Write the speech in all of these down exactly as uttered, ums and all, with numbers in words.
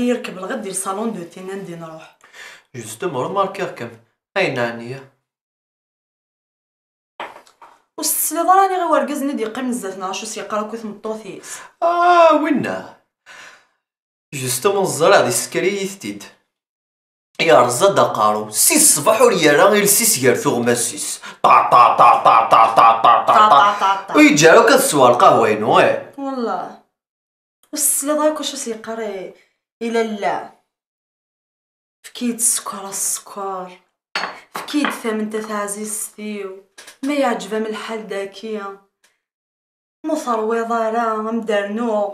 Yerkeb lɣid di le salon de thé anda i nruḥ. Justement, remarkiɣ-kem. Ayen ɛni? Ur s-tesliḍ ara niɣ i wergaz-nni d-yeqqimen zdat-neɣ, acu s-yeqqar akk i tmeṭṭut-is? Ah, winna! Justement, ẓriɣ, d isekker-iyi-t-id. Yerẓa-d aqerru. Si ṣṣbeḥ ur yerra iles-is gar tuɣmas-is. Ṭa, ṭa, ṭa, ṭa, ṭa, ṭa, ṭa, ṭa, ṭa, ṭa, ṭa, ṭa. Ur yeǧǧi ara akk ad sweɣ lqahwa-inu, eh. Wallah. Ur s-tesliḍ ara akk acu s-yeqqar i, i lalla. Efk-iyi-d sskeṛ a sskeṛ. Efk-iyi-d tamment a taɛzizt-iw. Ma yeɛǧeb-am lḥal daki. Ma ur terwiḍ ara, a m-d-rnuɣ.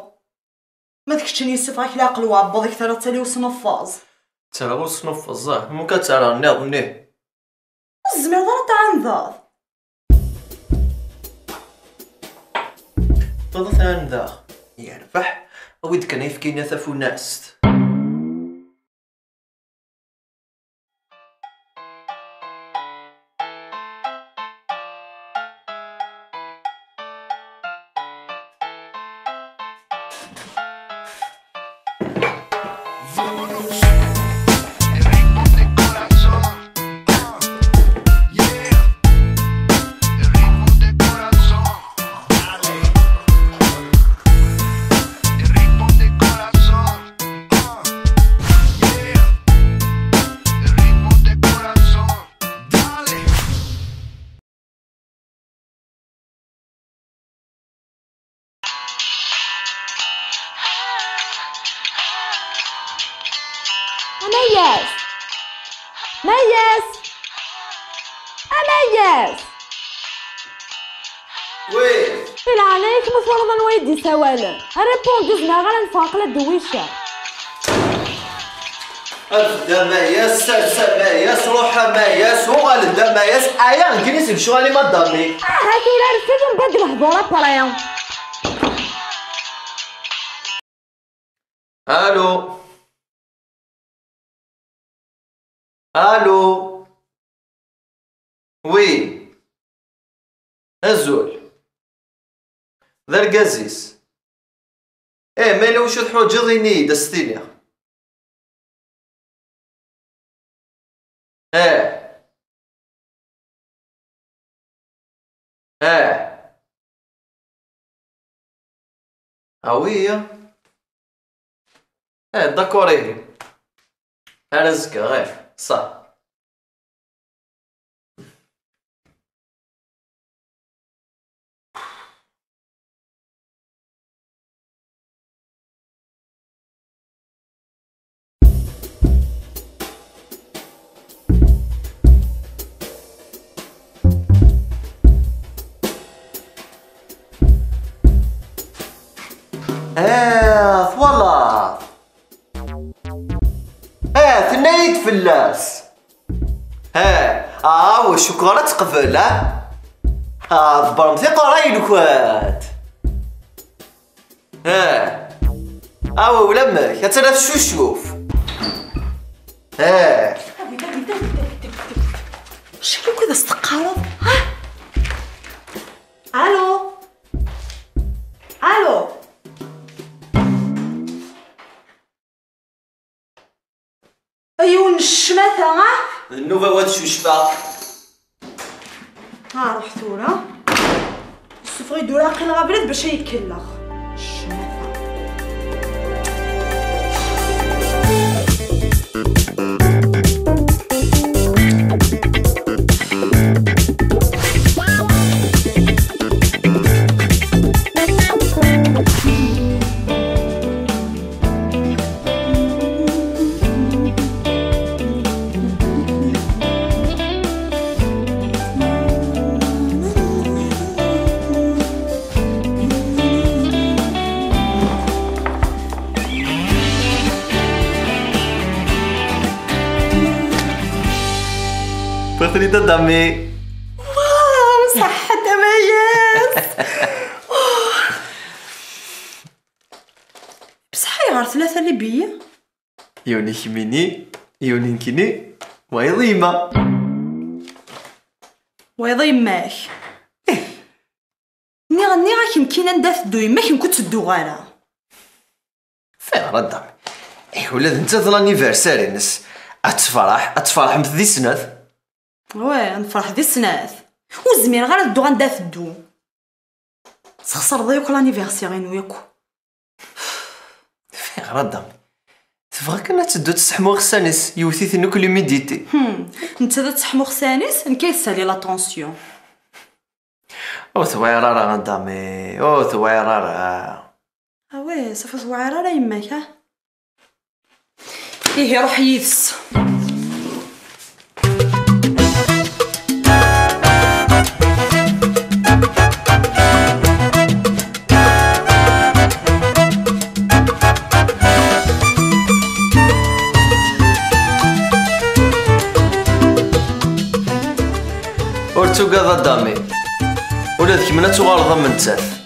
Ma d keččini yessufeɣ-ak leɛqel uɛebbuḍ-ik, terra tali usnuffeẓ. Ttreɣ usnuffeẓ, ah, amek ad ttreɣ nniḍ-nni? Ur tezmireḍ ara ad tɛandeḍ. Tebɣiḍ ad tɛandeɣ? Yerbeḥ, awi-d kan ayefki-nni a tafunast. Amayas! Mayas! Amayas! Wi? Di leɛnaya-k, ma twalaḍ anwa i d-isawalen, répond, ur zmireɣ ara ad neffeɣ, aql-aɣ dewwiceɣ. Rfed a Mayas, sers a Mayas, ruḥ a Mayas, uɣal-d a Mayas, aya, gris deg ccɣel-im a Dami. Aha tura rfed, mbeɛd lehdur après. Allô? Allô? Oui. Azul. D argaz-is. Eh, ma yella wacu teḥwaǧeḍ, ini-yi-d, ad s-tiniɣ. Eh. Eh. Ah oui. Eh, d'accord, ihi. Ar azekka, eh, ṣah. Ah, twalaḍ? Ah, tenna-yi-d fell-as. Ah, ah, cukkeɣ ara teqbel, ah? Ah, ḍebbremt iqerray-nkent. Ah, ah, ulamek, attan la teccucuf. Ah. Acu akka i as-teqqareḍ? Ah! Allô? Allô? A yiwen n ccmata, ah! D nnuba-w ad cucfeɣ. Ah, ruḥ tura. Yessufeɣ-iyi-d ur aqil ɣer abrid bac ad yi-kelleɣ. Ccmata. Tafrit a Dami. Waw, ṣaḥḥa a Mayas. Bṣeḥ ayɣer tlata libiyi? Yiwen i kemmini, yiwen i nekkini, wayeḍ i yemma. Wayeḍ i yemma-k? Ih. Nniɣ, nniɣ-ak nekkini anda teddu yemma-k, nekk ur ttedduɣ ara. Fiɣer a Dami. Ih, Ula d netta d l'anniversaire-ines. Ad tefreḥ, ad tferḥemt di snat. Ouais, ad nefreḥ di snat. Ur zmireɣ ara ad dduɣ anda teddu. Tesxeṣreḍ yakk l'anniversaire-inu yakk. Fiɣer a Dami. Tebɣa kan ad teddu ad tesseḥmu iɣsan-is, yewwet-iten akk l'humidité. Hmm, netta d ad tesseḥmu iɣsan-is, nekk ay tessali la tension. Ur tewɛir ara a Dami, ur tewɛir ara. Ah ouais, safi ur tewɛir ara yemma-k, ha? Ihi ruḥ yid-s. Ur ttugad a Dami. Ula d kemm ad tuɣaleḍ am nettat.